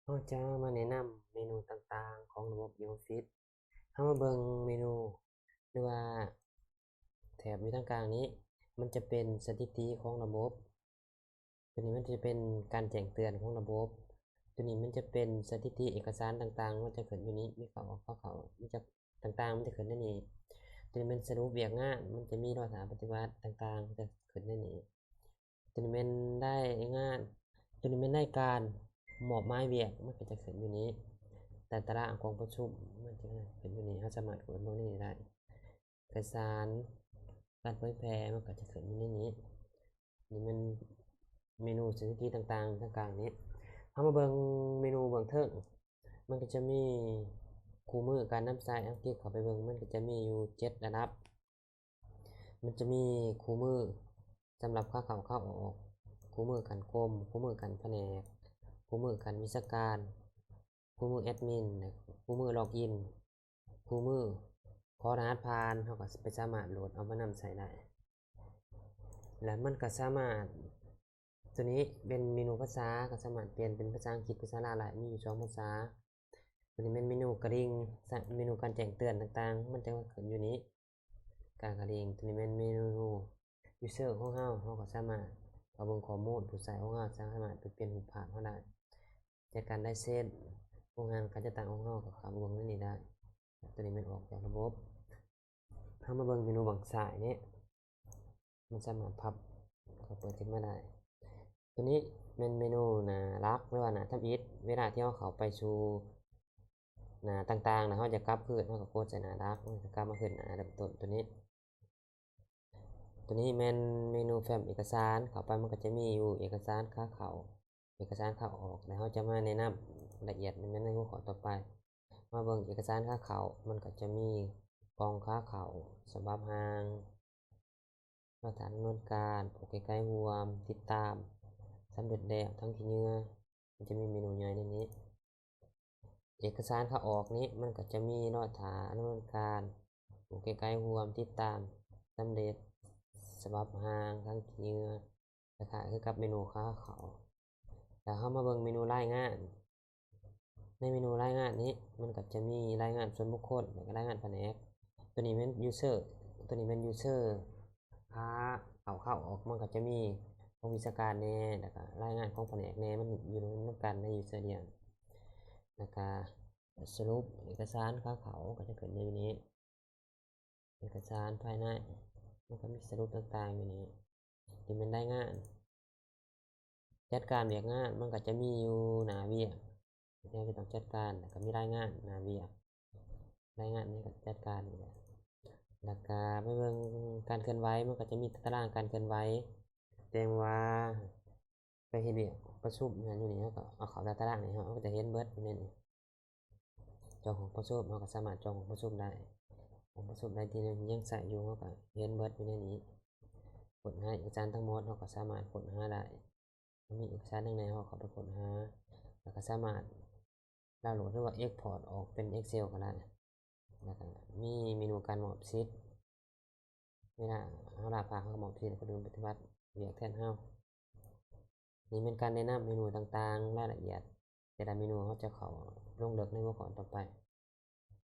ເຮົາຈະມາແນະນຳເມນູຕ່າງໆຂອງລະບົບ Office. ເຮົາມາເບິ່ງເມນູ ຫຼືວ່າແຖບຢູ່ທາງກາງນີ້ ມັນຈະເປັນສະຖິຕິຂອງລະບົບ. ຕົວນີ້ມັນຈະເປັນການແຈ້ງເຕືອນຂອງລະບົບ. ຕົວນີ້ມັນຈະເປັນສະຖິຕິເອກະສານຕ່າງໆ ມັນຈະຂຶ້ນຢູ່ນີ້ ມີເຂົ້າອອກ ເຂົ້າເຂົ້າ ມັນຈະ ຕ່າງໆ ມັນຈະຂຶ້ນໃນນີ້. ຕົວນີ້ແມ່ນສະຫຼຸບວຽກງານ ມັນຈະມີລໍຖ້າປະຕິບັດຕ່າງໆ ຈະຂຶ້ນໃນນີ້. ຕົວນີ້ແມ່ນລາຍງານ ຕົວນີ້ແມ່ນລາຍການມອບໝາຍວຽກ ມັນກໍຈະຂຶ້ນຢູ່ນີ້. ຕາຕະລາງກອງປະຊຸມ ມັນຈະຂຶ້ນຢູ່ນີ້ ເຮົາສາມາດເປີດເບິ່ງໃນນີ້ໄດ້. ເອກະສານການເຜີຍແຜ່ ມັນກໍຈະຂຶ້ນຢູ່ໃນນີ້. ນີ້ແມ່ນເມນູສະຖິຕິຕ່າງໆ ທາງກາງນີ້. ເຮົາມາເບິ່ງເມນູເບື້ອງເທິງ ມັນກໍຈະມີຄູ່ມື້ການນຳໃຊ້. ເຮົາຄລິກເຂົ້າໄປເບິ່ງ ມັນກໍຈະມີຢູ່ເຈັດລະດັບ. ມັນຈະມີຄູ່ມື້ສຳລັບຂາເຂົ້າຂາອອກ, ຄູ່ມື້ຂັ້ນກົມ, ຄູ່ມື້ຂັ້ນພະແນກ, ຄູ່ມື້ຂັ້ນວິຊາການ, ຄູ່ມື້ແອດມິນ, ຄູ່ມື້ລັອກອິນ, ຄູ່ມື້ຂໍລະຫັດຜ່ານ. ເຮົາກໍໄປສາມາດໂຫຼດເອົາມານຳໃຊ້ໄດ້ ແລະ ມັນກໍສາມາດ ຕົວນີ້ເປັນເມນູພາສາ ກໍສາມາດປ່ຽນເປັນພາສາອັງກິດ ພາສາລາວໄດ້ ມີຢູ່ສອງພາສາ. ຕົວນີ້ແມ່ນເມນູກະດິ່ງ ສະ ເມນູການແຈ້ງເຕືອນຕ່າງໆ ມັນຈະຂຶ້ນຢູ່ນີ້ ການກະດິ່ງ. ຕົວນີ້ແມ່ນເມນູຢູເຊີຂອງເຮົາ ເຮົາກໍສາມາດເຂົ້າເບິ່ງຂໍ້ມູນຜູ້ໃຊ້ຂອງເຮົາ ສາມາດໄປປ່ຽນຮູບພາບເຮົາໄດ້ ຈັດການລາຍເຊັນ ໂຮງງານການຈັດຕັ້ງຂອງເຮົາ ກໍເຂົ້າເບິ່ງໃນນີ້ໄດ້. ຕົວນີ້ແມ່ນອອກຈາກລະບົບ. ເຮົາມາເບິ່ງເມນູເບື້ອງຊ້າຍນີ້ ມັນສາມາດພັບເຂົ້າເປີດຂຶ້ນມາໄດ້. ຕົວນີ້ແມ່ນເມນູໜ້າຫຼັກ ຫຼືວ່າໜ້າທຳອິດ. ເວລາທີ່ເຮົາເຂົ້າໄປສູ່ໜ້າຕ່າງໆ ແລ້ວເຮົາຈະກັບຄືນ ເຮົາກໍກົດໃສ່ໜ້າຫຼັກ ມັນຈະກັບມາຂຶ້ນໜ້າເລີ່ມຕົ້ນຕົວນີ້. ຕົວນີ້ແມ່ນເມນູແຟ້ມເອກະສານ ເຂົ້າໄປມັນກໍຈະມີຢູ່ເອກະສານຂາເຂົ້າ ເອກະສານຂາອອກ ແລ້ວເຮົາຈະມາແນະນຳລະອຽດໃນແມ່ນໃນຫົວຂໍ້ຕໍ່ໄປ. ມາເບິ່ງເອກະສານຂາເຂົ້າ ມັນກໍຈະມີກ່ອງຂາເຂົ້າ, ສະບັບຮ່າງ, ມາດຕະຖານດຳເນີນການ, ຜູ້ແກ້ໄຂຮ່ວມ, ຕິດຕາມ, ສຳເລັດແລ້ວ, ຖັງຂີ້ເຫຍື້ອ. ມັນຈະມີເມນູໃຫຍ່ໃນນີ້. ເອກະສານຂາອອກນີ້ ມັນກໍຈະມີລອດຖ້າດຳເນີນການ, ຜູ້ແກ້ໄຂຮ່ວມ, ຕິດຕາມ, ສຳເລັດ, ສະບັບຮ່າງ, ຖັງຂີ້ເຫຍື້ອ. ຄ້າຍໆຄືກັບເມນູຂາເຂົ້າ. ແລ້ວເຮົາມາເບິ່ງເມນູລາຍງານ. ໃນເມນູລາຍງານນີ້ ມັນກໍຈະມີລາຍງານສ່ວນບຸກຄົນ ແລ້ວກໍລາຍງານພະແນກ. ຕົວນີ້ແມ່ນຢູເຊີ ຕົວນີ້ແມ່ນຢູເຊີ ຂາເຂົ້າຂາອອກ. ມັນກໍຈະມີຂອງວິຊາການແດ່ ແລ້ວກໍລາຍງານຂອງພະແນກແດ່ ມັນຢູ່ນຳກັນໃນຢູເຊີດຽວ. ແລ້ວກໍສະຫຼຸບເອກະສານຂາເຂົ້າກໍຈະຂຶ້ນຢູ່ນີ້. ເອກະສານພາຍໃນ ມັນກໍມີສະຫຼຸບຕ່າງໆຢູ່ນີ້. ທີ່ແມ່ນລາຍງານຈັດການວຽກງານ ມັນກໍຈະມີຢູ່ໜ້າວຽກ ທີ່ເຮົາຈະຕ້ອງຈັດການ ແລ້ວກໍມີລາຍງານໜ້າວຽກ ລາຍງານນີ້ກໍຈັດການຢູ່ແລ້ວ. ແລ້ວກໍໄປເບິ່ງການເຄື່ອນໄຫວ ມັນກໍຈະມີຕາຕະລາງການເຄື່ອນໄຫວ ແຕ່ງວ່າ ໄປເຮັດວຽກປະຊຸມຢູ່ຫັ້ນຢູ່ນີ້ ເຮົາກໍເອົາເຂົ້າຕາຕະລາງນີ້ ເຮົາກໍຈະເຫັນເບິດຢູ່ໃນນີ້. ຈອຫ້ອງປະຊຸມ ເຮົາກໍສາມາດຈອຫ້ອງປະຊຸມໄດ້. ຫ້ອງປະຊຸມໃດທີ່ຍັງໃຊ້ຢູ່ ເຮົາກໍເຫັນເບິດຢູ່ໃນນີ້. ຄົ້ນຫາເອກະສານທັງໝົດ ເຮົາກໍສາມາດຄົ້ນຫາໄດ້. ມີເອກະສານຫຍັງແດ່ ເຮົາເຂົ້າໄປຄົ້ນຫາ ແລ້ວກໍສາມາດດາວໂຫຼດ ຫຼືວ່າເອັກພອດອອກເປັນ Excel ກໍໄດ້. ແລ້ວກໍມີເມນູການມອບສິດ ເວລາເຮົາລາພັກ ເຮົາກໍມອບສິດໃຫ້ຄົນອື່ນປະຕິບັດວຽກແທນເຮົາ. ນີ້ແມ່ນການແນະນຳເມນູຕ່າງໆ ລາຍລະອຽດແຕ່ລະເມນູ ເຮົາຈະເຂົ້າລົງເລິກໃນຫົວຂໍ້ຕໍ່ໄປ.